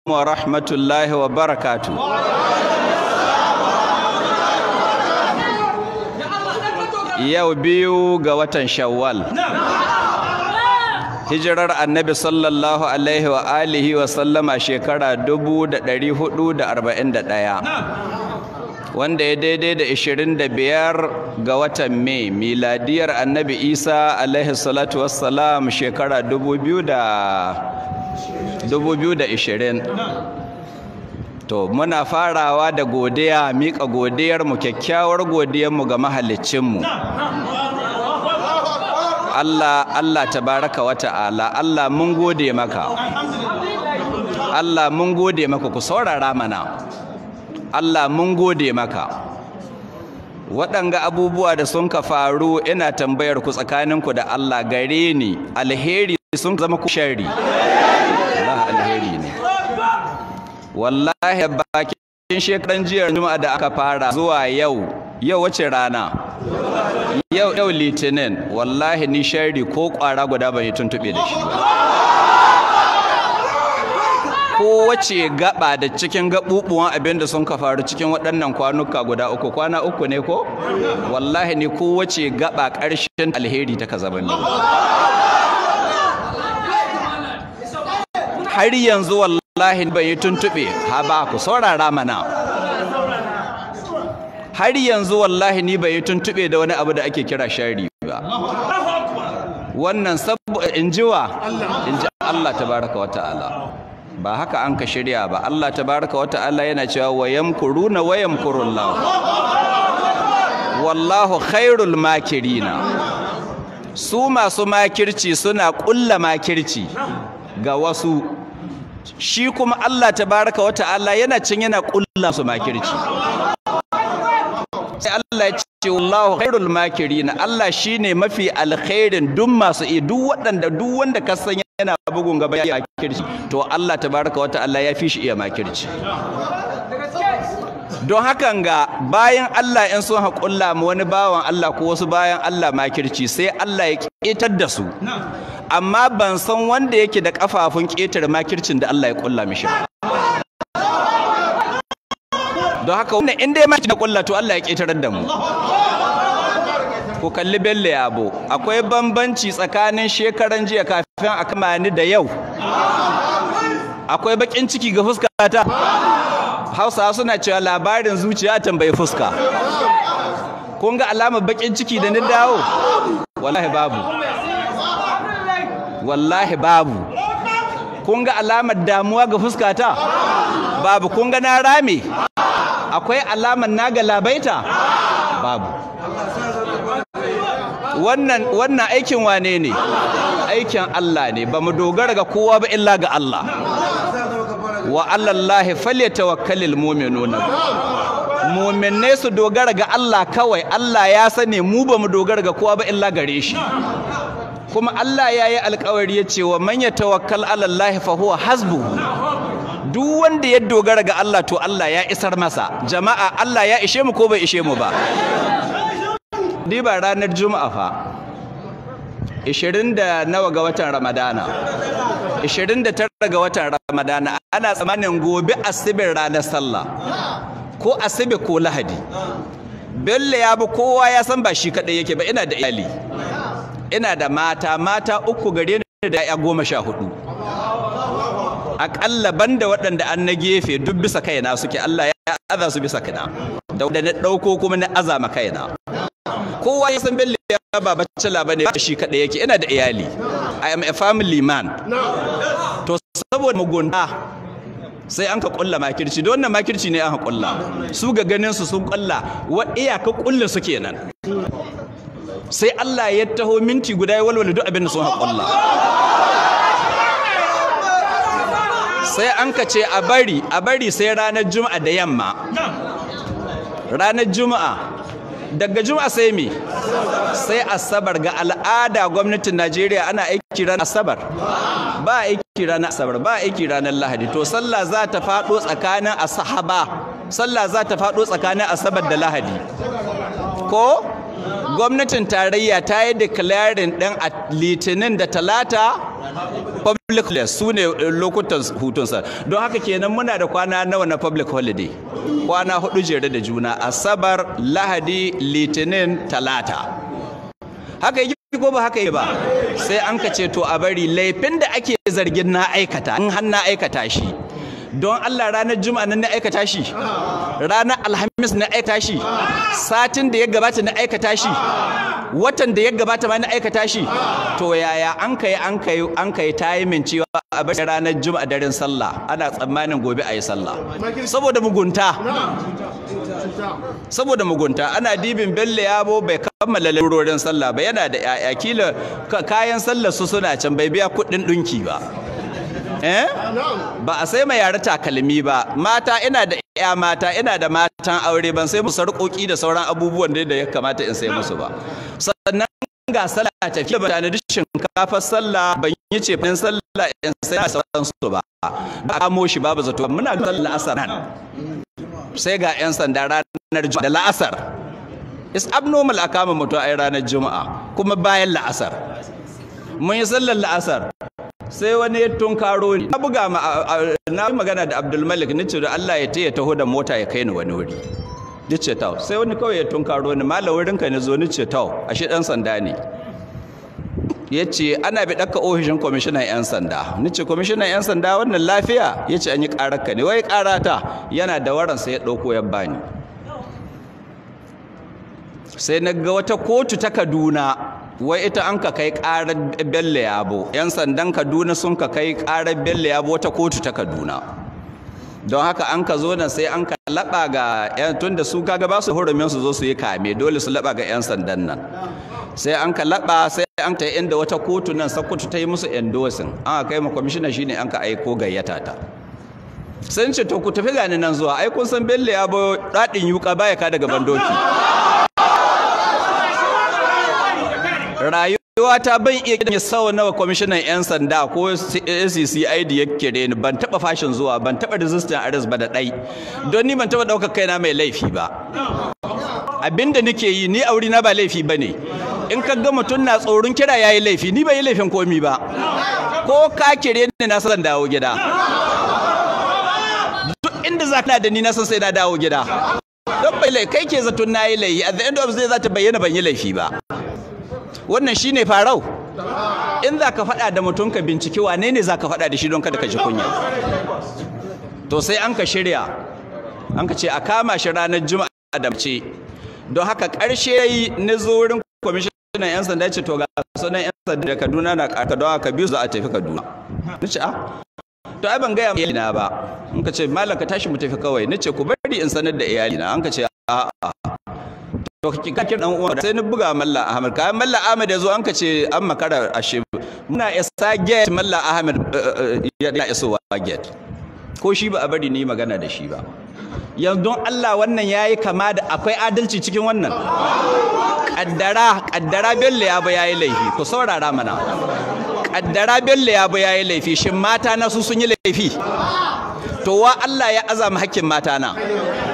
Wa rahmatullahi wa barakatu. Yau 2 ga watan Shawwal, hijirar Annabi sallallahu alaihi wa alihi wa sallama shekara 1441, wanda ya daidai da 25 ga watan Mai, miladiyar Annabi Isa alaihi salatu wassalam shekara 2020. To muna farawa da godiya, miƙa godiyar mu, kyakkyawar godiyar mu ga mahaliccin mu Allah, Allah tabaraka wa ta'ala. Allah mun gode maka, Allah mun gode maka. Ku saurara mana. Allah mun gode maka. Waɗanga abubuwa da sun ka faru, ina tambayar ku tsakaninku da Allah, gare ni alheri sun zama ku sharri? Allah, alheri ne. Wallahi bakin shekaran jiyar Juma'a da aka fara zuwa yau, yau wace rana? Yau Litinin. Wallahi ni sharri ko ƙwara guda ban yi tuntuɓe da shi ba. Kowace gaba da cikin gabubuwan abin da sun ka faru cikin waɗannan kwanuka guda uku, kwana uku ne ko? Wallahi ni kowace gaba ƙarshen alheri ta ka zama ni. Har yanzu wallahi ban yi tuntuɓe, ha ba ku saurara mana. Har yanzu wallahi ni ban yi tuntuɓe da wani abu da ake kira sharri ba. Wannan sabu in jiwa, in ji Allah tabaraka wa ta'ala. Ba haka an ka shirya ba. Allah tabaraka wa ta'ala yana cewa wa yamkuruna wa yamkurullahu wallahu khairul makirina. Su masu makirci suna ƙulla makirci ga wasu, shi kuma Allah tabaraka wa ta'ala yana cin yana ƙulla su makirci. Sai Allah ya ce wallahu khairul makirina, Allah shine mafi alkhairin duk masu iya, duk waɗanda duk wanda ka san yana bugun gaba ya makirci, to Allah tabaraka wa ta'ala ya fi shi iya makirci. Don hakan ga bayan Allah in sun haƙulla mu wani bawan Allah ko wasu bayan Allah makirci, sai Allah ya ƙetar da su. Amma ban san wanda yake da kafafun ƙetare makircin da Allah ya ƙulla mishi ba. Don haka wannan in dai makirci na ƙulla, to Allah ya ƙetarar da mu. Ku kalli Bello Yabo, akwai bambanci tsakanin shekaran jiya kafin a kama ni da yau. Akwai bakin ciki ga fuskata. Hausawa suna cewa labarin zuciya tambayi fuska. Kun ga alamar bakin ciki da ni dawo? Wallahi babu. Wallahi babu. Kun ga alamar damuwa ga fuskata? Babu. Kun ga na rame? Akwai alamar na galabaita? Babu. Wannan aikin wane ne? Aikin Allah ne. Ba mu dogara ga kowa ba illa ga Allah. Wa alallahi falyatawakkalul mu'minuna. Mu'minai su dogara ga Allah kawai. Allah ya sani mu ba mu dogara ga kowa ba illa gare shi. Kuma Allah ya yi alƙawari ya ce wa man yatawakkal alallahi fa huwa hasbuhu. Duk wanda ya dogara ga Allah to Allah ya isar masa. Jama'a, Allah ya ishe mu ko bai ishe mu ba? Diba ranar Juma'a fa, 20 da nawa ga watan Ramadana? 29 ga watan Ramadana. Ana tsammanin gobe Asibin ranar sallah, ko Asibi ko Lahadi. Bello ya bi kowa ya san ba shi kadai yake ba, ina da iyali, ina da mata 3 gare ni da ya 14. Aƙalla banda waɗanda an na gefe duk bisa kaina suke. Allah ya aza su bisa kaina, da wanda na ɗauko kuma na azama kaina. Kowa ya san Bello ya ba bacela bane, ba shi kadai yake, ina da iyali. I am a family man. To saboda mugunta sai an ka kulla makirci. Don wannan makirci ne an ka kulla. Su ga ganin su sun kulla, wa iyaka kulla su kenan. Sai Allah ya taho minti guda ya walwala duk abin da sun haƙulla. Sai an ka ce a bari sai ranar Juma'a da yamma. Ranar Juma'a, daga Juma'a sai me? Sai Asabar. Ga al'ada gwamnatin Najeriya ana aiki ranar Asabar? Ba aiki ranar Asabar, ba aiki ranar Lahadi. To sallah za ta faɗo tsakanin asahaba, sallah za ta faɗo tsakanin Asabar da Lahadi. Ko gwamnatin tarayya ta yi declaring ɗin a Litinin da Talata Public holiday su ne lokutan hutun sallah. Don haka kenan muna da kwana nawa na public holiday? Kwana 4 jere da juna: Asabar, Lahadi, Litinin, Talata. Haka yi ko ba haka yi ba? Sai an ka ce to a bari laifin da ake zargin na aikata, in har na aikata shi, don Allah ranar Juma'a nan na aikata shi, ranar Alhamis na aikata shi, satin da ya gabata na aikata shi, watan da ya gabata ma na aikata shi, to yaya an kai timing cewa a bari ranar Juma'a daren sallah, ana tsammanin gobe a yi sallah? Saboda mugunta, saboda mugunta. Ana dibin Bello Yabo bai kammala lalurorin sallah ba, yana da 'ya'ya, kila kayan sallah su suna can, bai biya kuɗin ɗinki ba, ba a sai ma yara takalmi ba, mata ina da 'ya mata, ina da matan aure, ban sai musu sarƙoƙi da sauran abubuwan da ya kamata in sai musu ba. Sannan ga sallah tafiya, ba tanadi shinkafar sallah, ban yi cefin sallah in sai sauran su ba. Ba kamo shi babu zato, muna sallah asar nan sai ga 'yan sanda ranar Juma'a da la'asar. It's abnormal a kama mutum a ranar Juma'a kuma bayan la'asar. Mun yi sallar la'asar sai wani ya tunkaro ni. Na buga ma, na magana da Abdulmalik, ni ce da Allah ya taya taho da mota ya kai ni wani wuri. Ni ce tau. Sai wani kawai ya tunkaro ni, malam wurin ka ni zo, ni ce tau, ashe dan sanda ne. Ya ce ana bi ɗaka ofishin kwamishinan 'yan sanda. Ni ce kwamishinan 'yan sanda wannan lafiya? Ya ce an yi ƙararka ne. Wai ƙarata yana da waransa ya ɗauko ya bani. Sai na ga wata kotu ta Kaduna, wai ita an ka kai ƙarar Bello Yabo. 'Yan sandan Kaduna sun ka kai ƙarar Bello Yabo wata kotu ta Kaduna. Don haka an ka zo nan sai an ka laɓa ga 'yan, tun da su kaga ba su hurumin su zo su yi kame, dole su laɓa ga 'yan sandan nan. Sai an ka laɓa, sai an ta inda wata kotu nan Sokoto ta yi musu endorsing, an ka kai ma kwamishina, shine an ka aiko gayyata ta. Sun ce to ku tafi gani nan zuwa, ai kun san Bello Yabo daɗin yuka baya ka daga bandoki. Rayuwa ta ban iya gidan sau nawa kwamishinan 'yan sanda ko ACCID ya kire ni, ban taɓa fashin zuwa, ban taɓa resistant arrest ba da ɗai, don ni ban taɓa ɗaukar kaina mai laifi ba. Abinda nake yi ni aure na ba laifi ba ne. In ka ga mutum na tsoron kira yayi laifi, ni ban yi laifin komi ba. Ko ka kire ni na san dawo gida. Duk inda za ka da ni na san sai na dawo gida. Don bai kai ke zaton na yi laifi, at the end of the day za ta bayyana ban yi laifi ba. Wannan shine farau. In za ka faɗa da mutum ka binciki wane ne za ka faɗa da shi don kada ka ji kunya. To sai an ka shirya, an ka ce a kama shi ranar Juma'a da mace. Don haka ƙarshe yayi ni zo wurin kwamishinan 'yan sanda, ce to ga sunan 'yan sanda da Kaduna na ƙarka, don haka biyu za a tafi Kaduna. Ni ce a to ai ban gaya iyalina ba. An ka ce malam ka tashi mu tafi kawai. Ni ce ku bari in sanar da iyalina. An ka ce a'a. To ka kira dan uwa, sai ni buga Mallam Ahmad. Kayan Mallam Ahmad yazo an ka ce an makara, ashe muna isa gate, Mallam Ahmad ya isowa gate. Ko shi ba a bari ni magana da shi ba. Yanzu don Allah wannan yayi kama da akwai adalci cikin wannan? Kaddara Bello Yabo yayi laifi, ku saurara mana. Kaddara Bello Yabo yayi laifi, shin mata na su sun yi laifi? To wa Allah ya azama hakkin mata na?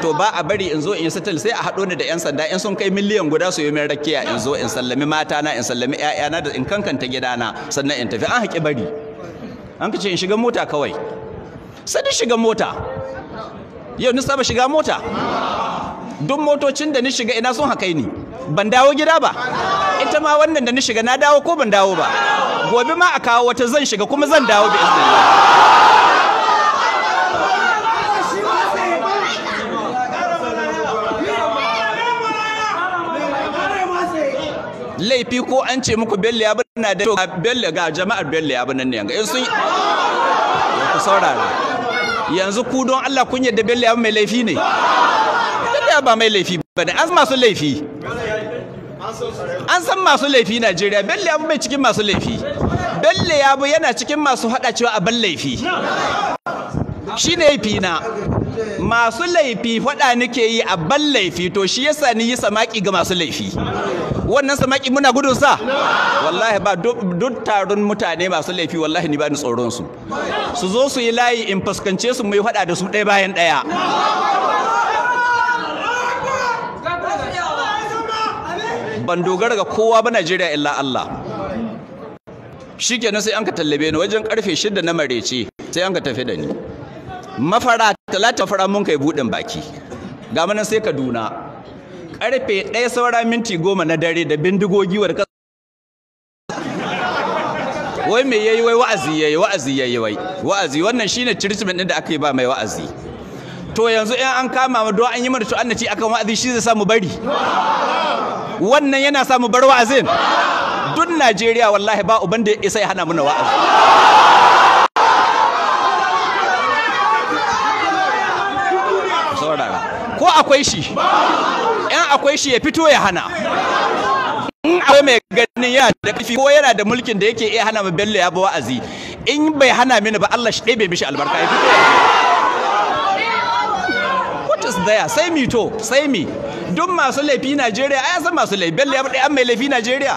To ba a bari in zo in settle, sai a haɗo ni da 'yan sanda in sun kai miliyan guda su yi min rakiya in zo in sallami mata na, in sallami 'ya'yana da in kankanta gidana, sannan in tafi. An haƙi bari. An ka ce in shiga mota kawai. Sai ni shiga mota. Yau ni saba shiga mota. Duk motocin da ni shiga ina sun hakai ni. Ban dawo gida ba. Ita ma wannan da ni shiga na dawo ko ban dawo ba? Gobe ma a kawo wata zan shiga kuma zan dawo bi iznillah. Laifi ko an ce muku Bello Yabo na da Bello, ga jama'ar Bello Yabo nan ne yanga in sun ku saurara. Yanzu ku don Allah kun yadda Bello Yabo mai laifi ne? Bello Yabo ba mai laifi ba ne, an masu laifi. An san masu laifi Najeriya, Bello Yabo bai cikin masu laifi. Bello Yabo yana cikin masu haɗa cewa a ban laifi. Shi ne laifi na. Masu laifi faɗa nake yi a ban laifi, to shi yasa ni yi samaki ga masu laifi. Wannan samaki muna gudun sa? Wallahi ba duk taron mutane masu laifi, wallahi ni ba ni tsoron su. Su zo su yi layi in fuskance su mu yi faɗa da su ɗaya bayan ɗaya. Ban dogara ga kowa ba Najeriya illa Allah. Shikenan sai an ka tallabe ni wajen karfe 6 na marece, sai an ka tafi da ni Mafara. Talata Mafara mun kai budin baki, ga manan sai Kaduna karfe 1 saura minti 10 na dare da bindigogi war. Wai me yayi? Wai wa'azi yayi, wa'azi yayi, wai wa'azi. Wannan shine treatment din da aka yi ba mai wa'azi. To yanzu in an kama mu don an yi mana tu'annaci akan wa'azi, shi zai sa mu bari? Wannan yana sa mu bar wa'azin? Duk Najeriya wallahi ba uban da ya isa ya hana muna wa'azi. Saurara, ko akwai shi? In akwai shi ya fito ya hana. In akwai mai ganin yana da ƙarfi ko yana da mulkin da yake iya hana mu Bello ya ba wa'azi, in bai hana mini ba, Allah shi ɗebe mishi albarka, ya fito. What is there? Sai mi? To sai mi? Duk masu laifi Najeriya ai san masu laifi. Bello ya an mai laifi Najeriya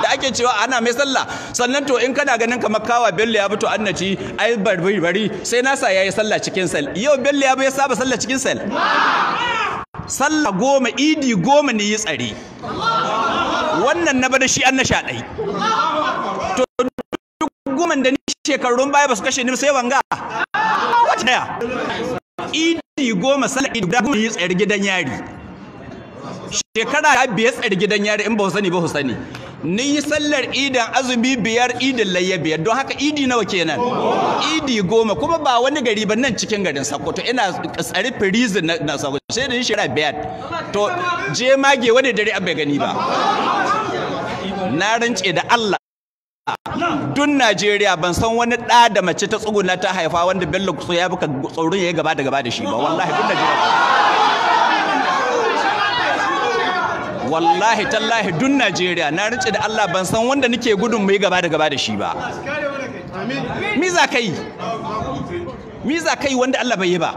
da ake cewa ana mai sallah? Sannan to in kana ganin kamar kawa Bello ya to annaci, ai bari bari sai na sa yayi sallah cikin cell. Yau Bello ya ya saba sallah cikin cell? Sallah 10, idi 10 ne yi tsare. Wannan na bada shi an na 11. To duk goman da ni shekarun baya ba su kashe ni sai wanga wata daya. Idi 10, sallah idi guda 10 yi tsare gidan yari. Shekara ta 5 tsare gidan yari. In ba ku sani ba, ku sani, ni yi sallar idan azumi 5, idin layya 5. Don haka idi nawa kenan? Idi 10. Kuma ba wani gari ba, nan cikin garin Sokoto ina tsare, prison na Sokoto, sai da ni shekara 5. To je mage wani dare an bai gani ba. Na rance da Allah, dun Najeriya ban san wani ɗa da mace ta tsuguna ta haifa wanda Bello ya buka tsoron ya gaba da gaba da shi ba. Wallahi dun Najeriya, wallahi tallahi, dun Najeriya, na rince da Allah ban san wanda nake gudun mu yi gaba da gaba da shi ba. Mi za ka yi? Mi za ka yi wanda Allah bai yi ba?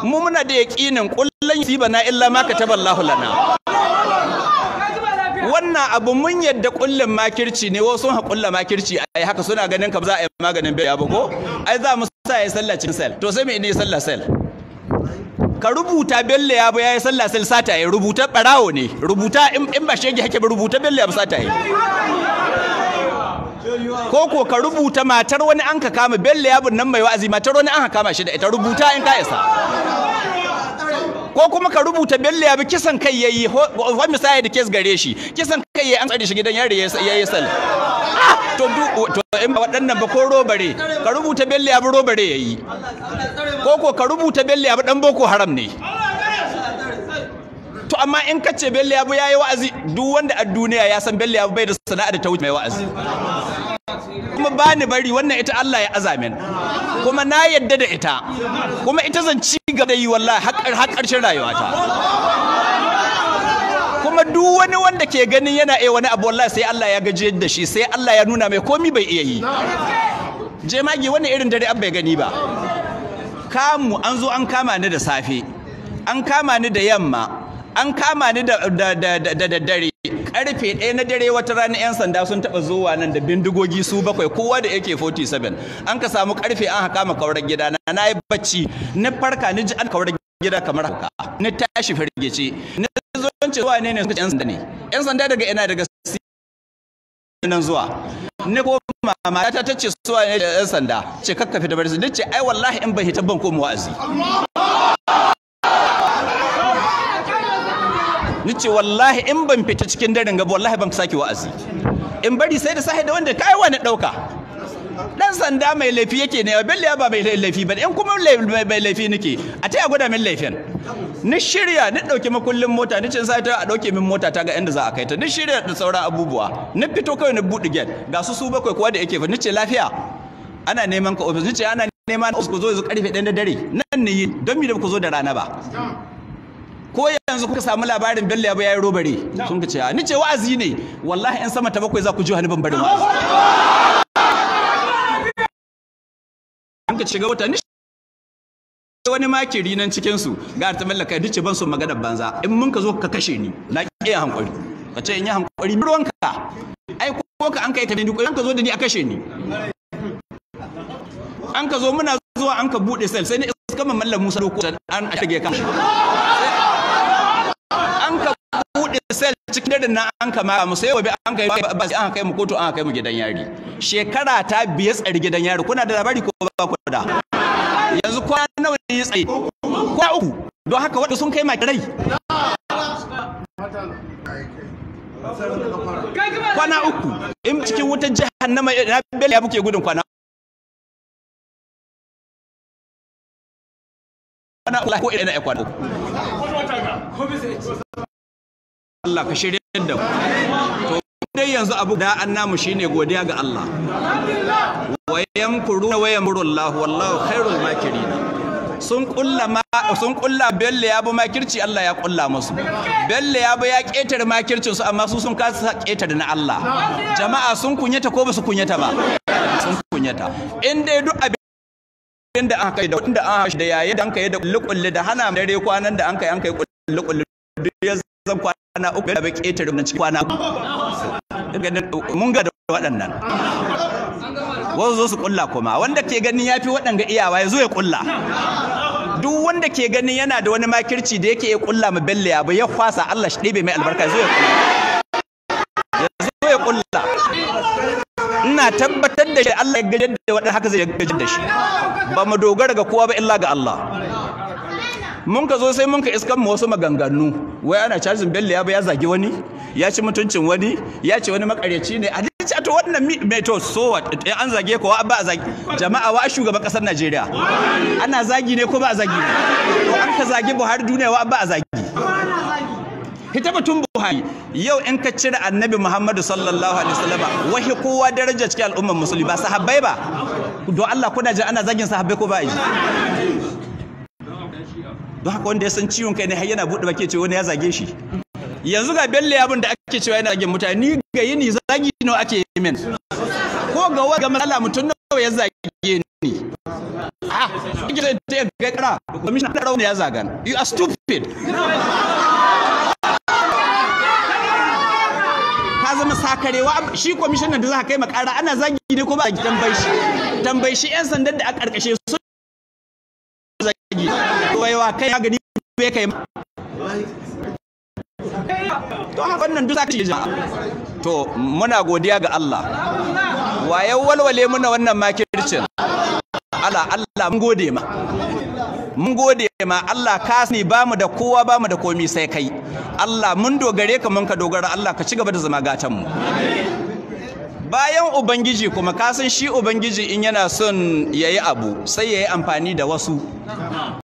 Mu muna da yaƙinin kullun na illa ma kataballahu lana. Wannan abu mun yadda kullun makirci ne. Wasu sun haƙulla makirci ai haka, suna ganin kam za a yi maganin bai ba ko ai za mu sa ya sallah cikin cell. To sai me ne sallah cell? Ka rubuta Bello ya ya yi sallah cell, sata ya rubuta, barawo ne. Rubuta, in ba shege hake ba, rubuta Bello ya sata ya. Ko ka rubuta matar wani an ka kama Bello ya nan mai wa'azi, matar wani an ka kama shi da ita. Rubuta in ka isa. Ko kuma ka rubuta Bello ya bi kisan kai yayi, wani misali da case gare shi, kisan kai yayi, an tsare shi gidan yari yayi cell. To to in ba waɗannan ba, ko robbery, ka rubuta Bello ya bi robbery yayi. Ko ka rubuta Bello ya bi dan Boko Haram ne. To amma in ka ce Bello ya bi yayi wa'azi, duk wanda a duniya ya san Bello ya bai da sana'a da ta wuce mai wa'azi. Kuma ba ni bari. Wannan ita Allah ya azamin, kuma na yadda da ita, kuma ita zan ci gaba da yi wallahi har ƙarshen rayuwata. Kuma duk wani wanda ke ganin yana iya wani abu, wallahi sai Allah ya gaji da shi, sai Allah ya nuna mai komi bai iya yi. Jemage wani irin dare an bai gani ba. Kamu an zo an kama ni da safe, an kama ni da yamma, an kama ni da daddare, karfe 1 na dare. Wata rana 'yan sanda sun taɓa zuwa nan da bindigogi su bakwai, kowa da AK-47. An ka samu karfe an haka makaurar gida na. Na yi bacci, na farka ni ji an kaurar gida kamar haka. Ni tashi firgice, ni zo ce zuwa ne suka ce 'yan sanda ne. 'Yan sanda daga ina? Daga nan zuwa. Ni ko mama ta ce suwa ne? 'Yan sanda. Ce kakka fita, bari su. Ce ai wallahi in ban hita ban koma wa'azi. Ni ce wallahi in ban fita cikin daren gaba, wallahi ban sake wa'azi, in bari sai da sahi da wanda kai wani dauka. Dan sanda mai laifi yake ne, Bello ba mai laifi ba. In kuma mai laifi nake, a taya gwada min laifin. Ni shirya, ni dauki makullin mota, ni cin sai ta a dauke min mota ta ga inda za a kai ta. Ni shirya da sauran abubuwa, ni fito kawai ni buɗe gate, ga su su bakwai, kowa da yake fa. Ni ce lafiya? Ana neman ka office. Ni ce ana neman office, ku zo yanzu karfe 1 na dare nan ne yi, don mi da ku zo da rana ba? Ko yanzu kuka samu labarin Bello ya yayi robbery? Sun ka ce ni ce wa'azi ne. Wallahi in sama ta bakwai za ku ji hannu ban barin wa'azi. An ka shiga wata ni wani makiri nan cikin su ga ta mallaka. Ni ce ban so maganar banza, in mun ka zo ka kashe ni na ƙi hankuri. Ka ce in yi hankuri, ruwanka ai. Ko ka an kai ta ni, an ka zo da ni a kashe ni. An ka zo, muna zuwa an ka bude cell, sai ni iska mallam Musa doko an a shige kan. An ka bude cell Cikin daren nan an kama mu, sai gobe an kai ba an kai mu kotu, an kai mu gidan yari. Shekara ta biye tsari gidan yari. Kuna da labari ko ba ku da? Yanzu kwana nawa ne tsaye? Kwa uku. Don haka wanda sun kai ma rai kwana uku in cikin wutar jahannama na bel ya buke gudun kwana uku ko ina ya kwana uku. Allah ka shirye da mu. To dai yanzu abu da an namu shine godiya ga Allah. Wa yamkuruna wa yamkuru Allah, wallahu khairul makirin. Sun kulla ma, sun kulla Bello ya bi makirci, Allah ya kulla musu. Bello ya bi ya ketare makircin su, amma su sun kasa ketare na Allah. Jama'a sun kunyata ko ba su kunyata ba? Sun kunyata. In dai duk abin da aka yi da wanda an da yayi da an kai da kullu da hana dare kwanan da an kai kullu duk ya zan kwana uku da bai ketare na cikin kwana mun ga da waɗannan wasu zo su kulla. Kuma wanda ke ganin yafi waɗanga iyawa ya zo ya kulla. Duk wanda ke ganin yana da wani makirci da yake ya kulla ma Bello ya ya kwasa, Allah shi ɗebe mai albarka, ya zo ya kulla, ya zo ya kulla. Ina tabbatar da shi Allah ya gajiyar da waɗanda haka zai gajiyar da shi. Ba mu dogara ga kowa ba illa ga Allah. Mun ka zo sai mun ka iskan mu wasu maganganu, wai ana cajin Bello ya ya zagi wani, ya ci mutuncin wani, ya ce wani makaryaci ne. A to wannan mai to so what an zage ko ba a zagi? Jama'a, wa shugaban kasar Najeriya ana zagi ne ko ba a zagi ne? To an ka zagi Buhari, duniya wa ba a zagi? Hita batun Buhari. Yau in ka cire Annabi Muhammadu sallallahu alaihi wasallam, wahi kowa daraja cikin al'ummar musulmi ba sahabbai ba? Don Allah, kuna ji ana zagin sahabbai ko ba a ji? Don haka wanda ya san ciwon kai ne har yana buɗe baki ce wani ya zage shi. Yanzu ga Bello Yabon da ake cewa yana zagin mutane, ni ga yini zagi nawa ake yi min? Ko ga wa ga matsala mutum nawa ya zage ni? Ah, kike zai ta ga kara commissioner da rauni ya zagan. You are stupid, ka zama sakarewa. Shi commissioner da za ka kai makara ana zagi ne ko ba? Tambayi shi, tambayi shi. Yan sandan da a karkashe su zagi waiwa kai ya gani bai kai. To haka wannan duk zaka jama'a. To muna godiya ga Allah. Waye walwale muna wannan makircin? Allah. Allah mun gode ma, mun gode ma Allah. Ka sani bamu da kowa, bamu da komi sai kai. Allah mun dogare ka, mun ka dogara. Allah ka ci gaba da zama gatan mu. Bayan ubangiji kuma, ka san shi ubangiji in yana son yayi abu sai yayi amfani da wasu.